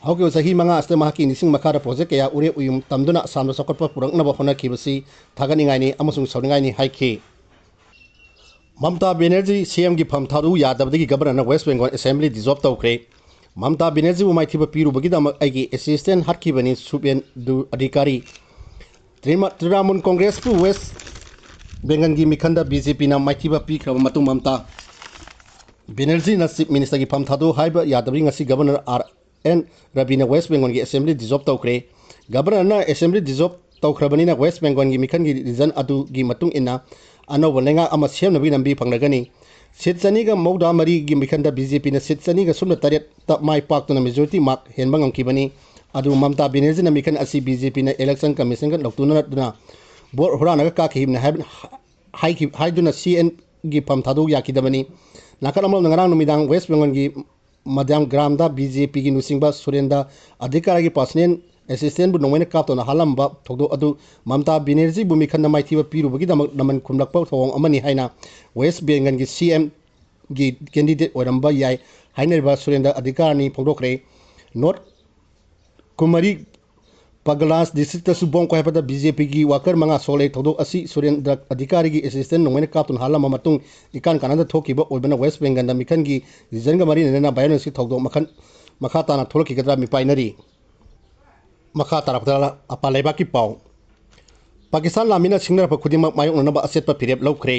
ꯍꯧꯈꯤꯕ ꯆꯍꯤ ꯃꯉꯥ ꯑꯁꯤꯗ ꯃꯍꯥꯛꯀꯤ ꯅꯤꯡꯁꯤꯡ ꯃꯈꯥꯗ ꯄ꯭ꯔꯣꯖꯦꯛ ꯀꯌꯥ ꯎꯔꯦꯞ ꯎꯌꯨꯡ ꯇꯝꯗꯨꯅ ꯑꯁꯥꯝꯗ ꯆꯥꯎꯈꯠꯄ ꯄꯨꯔꯛꯅꯕ ꯍꯣꯠꯅꯈꯤꯕꯁꯤ ꯊꯥꯒꯠꯅꯤꯡꯉꯥꯏꯅꯤ ꯑꯃꯁꯨꯡ ꯁꯧꯅꯤꯡꯉꯥꯏꯅꯤ ꯍꯥꯏꯈꯤ꯫ ꯃꯝꯇꯥ ꯕꯦꯅꯔꯖꯤ ꯁꯤ ꯑꯦꯝꯒꯤ ꯐꯝ ꯊꯥꯗꯣꯛꯎ ꯌꯥꯗꯕꯗꯒꯤ ꯒꯕꯔꯅꯔꯅ ꯋꯦꯁ ꯕꯦꯡꯒꯣꯜ ꯑꯦꯁꯦꯝꯕ꯭ꯂꯤ ꯗꯤꯖꯣꯜꯕ ꯇꯧꯈ꯭ꯔꯦ꯫ ꯃꯝꯇꯥ ꯕꯦꯅꯔꯖꯤꯕꯨ ꯃꯥꯏꯊꯤꯕ ꯄꯤꯔꯨꯕꯒꯤꯗꯃꯛ ꯑꯩꯒꯤ ꯑꯦꯁꯤꯁꯇꯦꯟ ꯍꯥꯠꯈꯤꯕꯅꯤ, ꯁꯨꯕꯦꯟꯗꯨ ꯑꯙꯤꯀꯥꯔꯤ꯫ ꯇ꯭ꯔꯤꯃ-, ꯇ꯭ꯔꯤꯅꯥꯃꯨꯜ ꯀꯣꯡꯒ꯭ꯔꯦꯁꯄꯨ ꯋꯦꯁ ꯕꯦꯡꯒꯜꯒꯤ ꯃꯤꯈꯟꯗ ꯕꯤ ꯖꯦ ꯄꯤꯅ ꯃꯥꯏꯊꯤꯕ ꯄꯤꯈ꯭ꯔꯕ ꯃꯇꯨꯡ ꯃꯝꯇꯥ ꯕꯦꯅꯔꯖꯤꯅ ꯆꯤꯐ ꯃꯤꯅꯤꯁꯇꯔꯒꯤ ꯐꯝ ꯊꯥꯗꯣꯛꯎ ꯍꯥꯏꯕ ꯌꯥꯗꯕꯒꯤ ꯉꯁꯤ ꯒꯕꯔꯅꯔ ꯑꯥꯔ ꯑꯦꯟ ꯔꯕꯤꯅ ꯋꯦꯁ ꯕꯦꯡꯒꯣꯜꯒꯤ ꯑꯦꯁꯦꯝꯕ꯭ꯂꯤ ꯗꯤꯖꯣꯜꯕ ꯇꯧꯈ꯭ꯔꯦ꯫ ꯒꯕꯔꯅꯔꯅ ꯑꯦꯁꯦꯝꯕ꯭ꯂꯤ ꯗꯤꯖꯣꯜꯕ ꯇꯧꯈ꯭ꯔꯕꯅꯤꯅ ꯋꯦꯁ ꯕꯦꯡꯒꯣꯜꯒꯤ ꯃꯤꯈꯜꯒꯤ ꯔꯤꯖꯟ ꯑꯗꯨꯒꯤ ꯃꯇꯨꯡ ꯏꯟꯅ ꯑꯅꯧꯕ ꯂꯩꯉꯥꯛ ꯑꯃ ꯁꯦꯝꯅꯕꯒꯤ ꯂꯝꯕꯤ ꯐꯪꯂꯒꯅꯤ꯫ ꯁꯤꯠ ꯆꯅꯤꯒ ꯃꯧꯗ꯭ꯔꯥ ꯃꯔꯤꯒꯤ ꯃꯤꯈꯜꯗ ꯕꯤ ꯖꯦ ꯄꯤꯅ ꯁꯤꯠ ꯆꯅꯤꯒ ꯁꯨꯞꯅ ꯇꯔꯦꯠꯇ ꯃꯥꯏ ꯄꯥꯛꯇꯨꯅ ꯃꯦꯖꯣꯔꯤꯇꯤ ꯃꯥꯔꯛ ꯍꯦꯟꯕ ꯉꯝꯈꯤꯕꯅꯤ꯫ ꯑꯗꯨ ꯃꯃꯇꯥ ꯕꯦꯅꯔꯖꯤꯅ ꯃꯤꯈꯜ ꯑꯁꯤ ꯕꯤ ꯖꯦ ꯄꯤꯅ election commissionꯒ ꯂꯧꯊꯣꯛꯅꯗꯨꯅ vote ꯍꯨꯔꯥꯟꯅꯒ ꯀꯥꯈꯤꯕꯅꯤ ꯍꯥꯏꯕ, ꯍꯥꯏꯈꯤ-, ꯍꯥꯏꯗꯨꯅ ꯁꯤ ꯑꯦꯝꯒꯤ ꯐꯝ ꯊꯥꯗꯣꯛ ꯌꯥꯈꯤꯗꯕꯅꯤ꯫ ꯅꯥꯀꯜ ꯑꯃꯔꯣꯝꯗ ꯉꯔꯥꯡ ꯅꯨꯃꯤꯗꯥꯡ ꯋꯦꯁ ꯕꯦꯡꯒꯜꯒꯤ ꯃꯗ꯭ꯌꯥꯝ ꯒ꯭ꯔꯥꯝꯗ ꯕꯤ ꯖꯦ ꯄꯤꯒꯤ ꯂꯨꯆꯤꯡꯕ ꯁꯨꯔꯦꯟꯗ꯭ꯔ ꯑꯙꯤꯀꯥꯔꯤꯒꯤ personal assistantꯕꯨ ꯅꯣꯡꯃꯩꯅ ꯀꯥꯞꯇꯨꯅ ꯍꯥꯠꯂꯝꯕ ꯊꯧꯗꯣꯛ ꯑꯗꯨ ꯃꯃꯇꯥ ꯕꯦꯅꯔꯖꯤꯕꯨ ꯃꯤꯈꯟꯅ ꯃꯥꯏꯊꯤꯕ ꯄꯤꯔꯨꯕꯒꯤꯗꯃꯛ ꯅꯃꯟ ꯈꯨꯝꯂꯛꯄ ꯊꯧꯑꯣꯡ ꯑꯃꯅꯤ ꯍꯥꯏꯅ ꯋꯦꯁ ꯕꯦꯡꯒꯜꯒꯤ ꯁꯤ ꯑꯦꯝꯒꯤ candidate ꯑꯣꯏꯔꯝꯕ ꯌꯥꯏ ꯍꯥꯏꯅꯔꯤꯕ ꯁꯨꯔꯦꯟꯗ꯭ꯔ ꯑꯙꯤꯀꯥꯔꯤꯅ ꯐꯣꯡꯗꯣꯛꯈ꯭ꯔꯦ꯫ North Kumari ꯄꯒꯂꯥꯟꯁ districtꯇꯁꯨ bomb ꯀꯥꯏꯍꯠꯄꯗ B J ꯄꯤꯒꯤ worker ꯃꯉꯥ ꯁꯣꯛꯂꯦ꯫ ꯊꯧꯗꯣꯛ ꯑꯁꯤ ꯁꯨꯔꯦꯟꯗ꯭ꯔ ꯑꯙꯤꯀꯥꯔꯤꯒꯤ assistant ꯅꯣꯡꯃꯩꯅ ꯀꯥꯞꯇꯨꯅ ꯍꯥꯠꯂꯝꯕ ꯃꯇꯨꯡ ꯏꯀꯥꯟ ꯀꯥꯟꯅꯗ ꯊꯣꯛꯈꯤꯕ ꯑꯣꯏꯕꯅ ꯋꯦꯁ ꯕꯦꯡꯒꯜꯗ ꯃꯤꯈꯜꯒꯤ regionꯒ ꯃꯔꯤ ꯂꯩꯅꯅ violenceꯀꯤ ꯊꯧꯗꯣꯛ ꯃꯈꯜ ꯃꯈꯥ ꯇꯥꯅ ꯊꯣꯛꯂꯛꯈꯤꯒꯗ꯭ꯔꯥ ꯃꯤꯄꯥꯏꯅꯔꯤ꯫ ꯃꯈꯥ ꯇꯥꯔꯛꯄꯗ ꯃꯄꯥꯟ ꯂꯩꯕꯥꯛꯀꯤ ꯄꯥꯎ꯫ ꯄꯥꯀꯤꯁꯇꯥꯟ ꯂꯥꯟꯃꯤꯅ ꯁꯤꯡꯅꯔꯛꯄ ꯈꯨꯗꯤꯡꯃꯛ ꯃꯥꯌꯣꯛꯅꯅꯕ ꯑꯆꯦꯠꯄ ꯐꯤꯔꯦꯞ ꯂꯧꯈ꯭ꯔꯦ꯫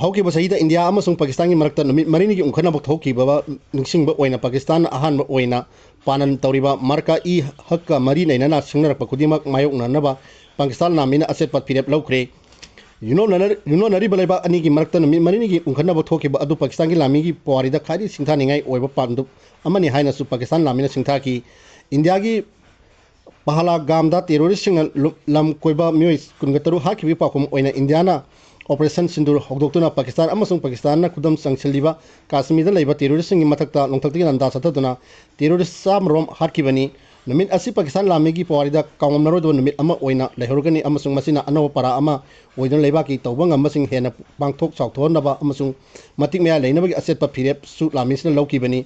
ꯍꯧꯈꯤꯕ ꯆꯍꯤꯗ ꯏꯟꯗꯤꯌꯥ ꯑꯃꯁꯨꯡ ꯄꯥꯀꯤꯁꯇꯥꯟꯒꯤ ꯃꯔꯛꯇ ꯅꯨꯃꯤꯠ ꯃꯔꯤꯅꯤꯒꯤ ꯎꯪꯈꯠꯅꯕ ꯊꯣꯛꯈꯤꯕ ꯅꯤꯡꯁꯤꯡꯕ ꯑꯣꯏꯅ ꯄꯥꯀꯤꯁꯇꯥꯟꯅ ꯑꯍꯥꯟꯕ ꯑꯣꯏꯅ ꯄꯥꯂꯟ ꯇꯧꯔꯤꯕ ꯃꯔꯀꯥ ꯏ ꯍꯛꯀ ꯃꯔꯤ ꯂꯩꯅꯅ ꯁꯤꯡꯅꯔꯛꯄ ꯈꯨꯗꯤꯡꯃꯛ ꯃꯥꯌꯣꯛꯅꯅꯕ ꯄꯥꯀꯤꯁꯇꯥꯟ ꯂꯥꯟꯃꯤꯅ ꯑꯆꯦꯠꯄ ꯐꯤꯔꯦꯞ ꯂꯧꯈ꯭ꯔꯦ꯫ ꯌꯨꯝꯂꯣꯟꯅꯔ-, ꯌꯨꯝꯂꯣꯟꯅꯔꯤꯕ ꯂꯩꯕꯥꯛ ꯑꯅꯤꯒꯤ ꯃꯔꯛꯇ ꯅꯨꯃꯤꯠ ꯃꯔꯤꯅꯤꯒꯤ ꯎꯪꯈꯠꯅꯕ ꯊꯣꯛꯈꯤꯕ ꯑꯗꯨ ꯄꯥꯀꯤꯁꯇꯥꯟꯒꯤ ꯂꯥꯟꯃꯤꯒꯤ ꯄꯨꯋꯥꯔꯤꯗ ꯈ꯭ꯋꯥꯏꯗꯒꯤ ꯁꯤꯡꯊꯥꯅꯤꯡꯉꯥꯏ ꯑꯣꯏꯕ ꯄꯥꯟꯗꯨꯞ ꯑꯃꯅꯤ ꯍꯥꯏꯅꯁꯨ ꯄꯥꯀꯤꯁꯇꯥꯟ ꯂꯥꯟꯃꯤꯅ ꯁꯤꯡꯊꯥꯈꯤ꯫ ꯏꯟꯗꯤꯌꯥꯒꯤ ꯄꯍꯂꯒꯥꯝꯗ terroristꯁꯤꯡꯅ ꯂꯨꯞ-, ꯂꯝ ꯀꯣꯏꯕ ꯃꯤꯑꯣꯏ ꯀꯨꯟꯒ ꯇꯔꯨꯛ ꯍꯥꯠꯈꯤꯕꯒꯤ ꯄꯥꯎꯈꯨꯝ ꯑꯣꯏꯅ ꯏꯟꯗꯤꯌꯥꯅ Operation Sindoor ꯍꯧꯗꯣꯛꯇꯨꯅ ꯄꯥꯀꯤꯁꯇꯥꯟ ꯑꯃꯁꯨꯡ ꯄꯥꯀꯤꯁꯇꯥꯟꯅ ꯈꯨꯗꯨꯝ ꯆꯪꯁꯤꯜꯂꯤꯕ ꯀꯥꯁꯃꯤꯔꯗ ꯂꯩꯕ terroristꯁꯤꯡꯒꯤ ꯃꯊꯛꯇ ꯅꯣꯡꯊꯛꯇꯒꯤ ꯂꯥꯟꯗꯥ ꯆꯠꯊꯗꯨꯅ terrorist ꯆꯥꯝꯃꯔꯣꯝ ꯍꯥꯠꯈꯤꯕꯅꯤ꯫ ꯅꯨꯃꯤꯠ ꯑꯁꯤ ꯄꯥꯀꯤꯁꯇꯥꯟ ꯂꯥꯟꯃꯤꯒꯤ ꯄꯨꯋꯥꯔꯤꯗ ꯀꯥꯎꯉꯝꯂꯔꯣꯏꯗꯕ ꯅꯨꯃꯤꯠ ꯑꯃ ꯑꯣꯏꯅ ꯂꯩꯍꯧꯔꯒꯅꯤ ꯑꯃꯁꯨꯡ ꯃꯁꯤꯅ ꯑꯅꯧꯕ ꯄꯔꯥ ꯑꯃ ꯑꯣꯏꯗꯨꯅ ꯂꯩꯕꯥꯛꯀꯤ ꯇꯧꯕ ꯉꯝꯕꯁꯤꯡ ꯍꯦꯟꯅ ꯄꯥꯡꯊꯣꯛ ꯆꯥꯎꯊꯣꯛꯍꯟꯅꯕ ꯑꯃꯁꯨꯡ ꯃꯇꯤꯛ ꯃꯌꯥꯏ ꯂꯩꯅꯕꯒꯤ ꯑꯆꯦꯠꯄ ꯐꯤꯔꯦꯞꯁꯨ ꯂꯥꯟꯃꯤꯁꯤꯅ ꯂꯧꯈꯤꯕꯅꯤ꯫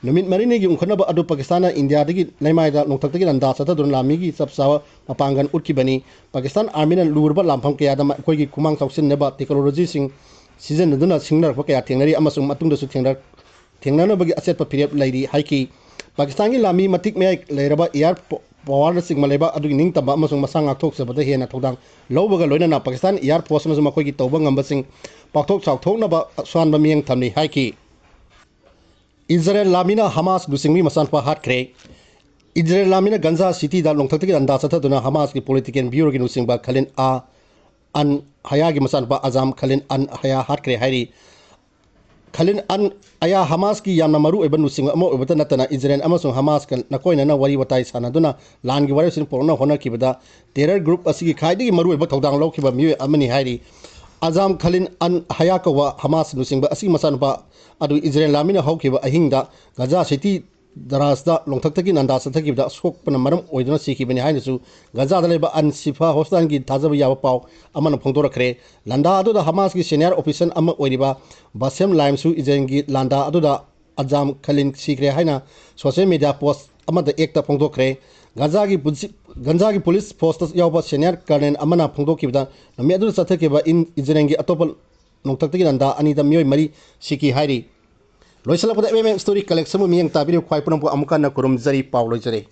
ꯅꯨꯃꯤꯠ ꯃꯔꯤꯅꯤꯒꯤ ꯎꯪꯈꯠꯅꯕ ꯑꯗꯨ ꯄꯥꯀꯤꯁꯇꯥꯟꯅ ꯏꯟꯗꯤꯌꯥꯗꯒꯤ ꯂꯩꯃꯥꯏꯗ ꯅꯣꯡꯊꯛꯇꯒꯤ ꯂꯥꯟꯗꯥ ꯆꯠꯊꯗꯨꯅ ꯂꯥꯟꯃꯤꯒꯤ ꯆꯞ ꯆꯥꯕ ꯃꯄꯥꯡꯒꯜ ꯎꯠꯈꯤꯕꯅꯤ꯫ ꯄꯥꯀꯤꯁꯇꯥꯟ armyꯅ ꯂꯨꯔꯕ ꯂꯥꯟꯐꯝ ꯀꯌꯥꯗ ꯃꯈꯣꯏꯒꯤ ꯈꯨꯃꯥꯡ ꯆꯥꯎꯁꯤꯟꯅꯕ technologyꯁꯤꯡ ꯁꯤꯖꯤꯟꯅꯗꯨꯅ ꯁꯤꯡꯅꯔꯛꯄ ꯀꯌꯥ ꯊꯦꯡꯅꯔꯤ ꯑꯃꯁꯨꯡ ꯃꯇꯨꯡꯗꯁꯨ ꯊꯦꯡꯅ-, ꯊꯦꯡꯅꯅꯕꯒꯤ ꯑꯆꯦꯠꯄ ꯐꯤꯔꯦꯞ ꯂꯩꯔꯤ ꯍꯥꯏꯈꯤ꯫ ꯄꯥꯀꯤꯁꯇꯥꯟꯒꯤ ꯂꯥꯟꯃꯤ ꯃꯇꯤꯛ ꯃꯌꯥꯏ ꯂꯩꯔꯕ air po-, powerꯅꯆꯤꯡꯕ ꯂꯩꯕꯥꯛ ꯑꯗꯨꯒꯤ ꯅꯤꯡꯇꯝꯕ ꯑꯃꯁꯨꯡ ꯃꯁꯥ ꯉꯥꯛꯊꯣꯛꯆꯕꯗ ꯍꯦꯟꯅ ꯊꯧꯗꯥꯡ ꯂꯧꯕꯒ ꯂꯣꯏꯅꯅ ꯄꯥꯀꯤꯁꯇꯥꯟ air forceꯅꯁꯨ ꯃꯈꯣꯏꯒꯤ ꯇꯧꯕ ꯉꯝꯕꯁꯤꯡ ꯄꯥꯛꯊꯣꯛ ꯆꯥꯎꯊꯣꯛꯅꯕ ꯑꯁꯥꯟꯕ ꯃꯤꯠꯌꯦꯡ ꯊꯝꯂꯤ ꯍꯥꯏꯈꯤ꯫ ꯏꯖꯔꯦꯜ ꯂꯥꯟꯃꯤꯅ ꯍꯃꯥꯁ ꯂꯨꯆꯤꯡꯕꯒꯤ ꯃꯆꯥꯅꯨꯄꯥ ꯍꯥꯠꯈ꯭ꯔꯦ꯫ ꯏꯖꯔꯦꯜ ꯂꯥꯟꯃꯤꯅ ꯒꯟꯖꯥ ꯁꯤꯇꯤꯗ ꯅꯣꯡꯊꯛꯇꯒꯤ ꯂꯥꯟꯗꯥ ꯆꯠꯊꯗꯨꯅ ꯍꯃꯥꯁꯀꯤ political bureauꯒꯤ ꯂꯨꯆꯤꯡꯕ ꯈꯂꯤꯟ ꯑ ꯑꯟ ꯍꯌꯥꯒꯤ ꯃꯆꯥꯅꯨꯄꯥ ꯑꯖꯥꯝ ꯈꯂꯤꯟ ꯑꯟ ꯍꯌꯥ ꯍꯥꯠꯈ꯭ꯔꯦ ꯍꯥꯏꯔꯤ꯫ ꯈꯂꯤꯟ ꯑꯟ ꯑꯌꯥ ꯍꯃꯥꯁꯀꯤ ꯌꯥꯝꯅ ꯃꯔꯨ ꯑꯣꯏꯕ ꯂꯨꯆꯤꯡꯕ ꯑꯃ ꯑꯣꯏꯕꯇ ꯅꯠꯇꯅ, ꯏꯖꯔꯦꯜ ꯑꯃꯁꯨꯡ ꯍꯃꯥꯁꯀ ꯅꯀꯣꯏꯅꯅ ꯋꯥꯔꯤ ꯋꯥꯇꯥꯏ ꯁꯥꯟꯅꯗꯨꯅ ꯂꯥꯟꯒꯤ ꯋꯥꯔꯦꯞꯁꯤꯡ ꯄꯨꯔꯛꯅꯕ ꯍꯣꯠꯅꯈꯤꯕꯗ, ꯇꯦꯔꯔ ꯒ꯭ꯔꯨꯞ ꯑꯁꯤꯒꯤ ꯈ꯭ꯋꯥꯏꯗꯒꯤ ꯃꯔꯨꯑꯣꯏꯕ ꯊꯧꯗꯥꯡ ꯂꯧꯈꯤꯕ ꯃꯤꯑꯣꯏ ꯑꯃꯅꯤ ꯍꯥꯏꯔꯤ꯫ ꯑꯖꯥꯝ ꯈꯂꯤꯟ ꯑꯟ ꯍꯌꯥ ꯀꯧꯕ ꯍꯃꯥꯁ ꯂꯨꯆꯤꯡꯕ ꯑꯁꯤꯒꯤ ꯃꯆꯥꯅꯨꯄꯥ ꯑꯗꯨ ꯏꯖꯔꯦꯜ ꯂꯥꯟꯃꯤꯅ ꯍꯧꯈꯤꯕ ꯑꯍꯤꯡꯗ ꯒꯖꯥ ꯁꯤꯇꯤ ꯗꯔꯥꯖꯗ ꯅꯣꯡꯊꯛꯇꯒꯤ ꯂꯥꯟꯗꯥ ꯆꯠꯊꯈꯤꯕꯗ ꯁꯣꯛꯄꯅ ꯃꯔꯝ ꯑꯣꯏꯗꯨꯅ ꯁꯤꯈꯤꯕꯅꯤ ꯍꯥꯏꯅꯁꯨ ꯒꯖꯥꯗ ꯂꯩꯕ ꯑꯟ ꯁꯤꯐꯥ ꯍꯣꯁꯄꯤꯇꯥꯜꯒꯤ ꯊꯥꯖꯕ ꯌꯥꯕ ꯄꯥꯎ ꯑꯃꯅ ꯐꯣꯡꯗꯣꯔꯛꯈ꯭ꯔꯦ꯫ ꯂꯥꯟꯗꯥ ꯑꯗꯨꯗ ꯍꯃꯥꯁꯀꯤ ꯁꯦꯅꯤꯌꯔ ꯑꯣꯐꯤꯁꯔ ꯑꯃ ꯑꯣꯏꯔꯤꯕ ꯕꯥꯁꯦꯝ ꯂꯥꯏꯝꯁꯨ ꯏꯖꯔꯦꯜꯒꯤ ꯂꯥꯟꯗꯥ ꯑꯗꯨꯗ ꯑꯖꯥꯝ ꯈꯂꯤꯟ ꯁꯤꯈ꯭ꯔꯦ ꯍꯥꯏꯅ ꯁꯣꯁꯤꯌꯦꯜ ꯃꯤꯗꯤꯌꯥ ꯄꯣꯁ ꯑꯃꯗ ꯑꯦꯛꯇ ꯐꯣꯡꯗꯣꯛꯈ꯭ꯔꯦ꯫ ꯒꯖꯥꯒꯤ ꯄꯨꯟꯁꯤ-, ꯒꯖꯥꯒꯤ ꯄꯨꯂꯤꯁ ꯐꯣꯔꯁꯇ ꯌꯥꯎꯕ ꯁꯦꯅꯤꯌꯔ ꯀꯔꯅꯦꯜ ꯑꯃꯅ ꯐꯣꯡꯗꯣꯛꯈꯤꯕꯗ, ꯅꯨꯃꯤꯠ ꯑꯗꯨꯗ ꯆꯠꯊꯈꯤꯕ ꯏꯟ-, ꯏꯖꯔꯦꯜꯒꯤ ꯑꯇꯣꯞꯄ ꯅꯣꯡꯊꯛꯇꯒꯤ ꯂꯥꯟꯗꯥ ꯑꯅꯤꯗ ꯃꯤꯑꯣꯏ ꯃꯔꯤ ꯁꯤꯈꯤ ꯍꯥꯏꯔꯤ꯫ ꯂꯣꯏꯁꯤꯜꯂꯛꯄꯗ ꯑꯦꯝ ꯑꯦꯝ ꯁ꯭ꯇꯣꯔꯤ ꯀꯂꯦꯛꯁꯟꯕꯨ ꯃꯤꯠꯌꯦꯡ ꯇꯥꯕꯤꯔꯤꯕ ꯈ꯭ꯋꯥꯏ ꯄꯨꯝꯅꯃꯛꯄꯨ ꯑꯃꯨꯛ ꯍꯟꯅ ꯈꯨꯔꯨꯝꯖꯔꯤ꯫ ꯄꯥꯎ ꯂꯣꯏꯖꯔꯦ꯫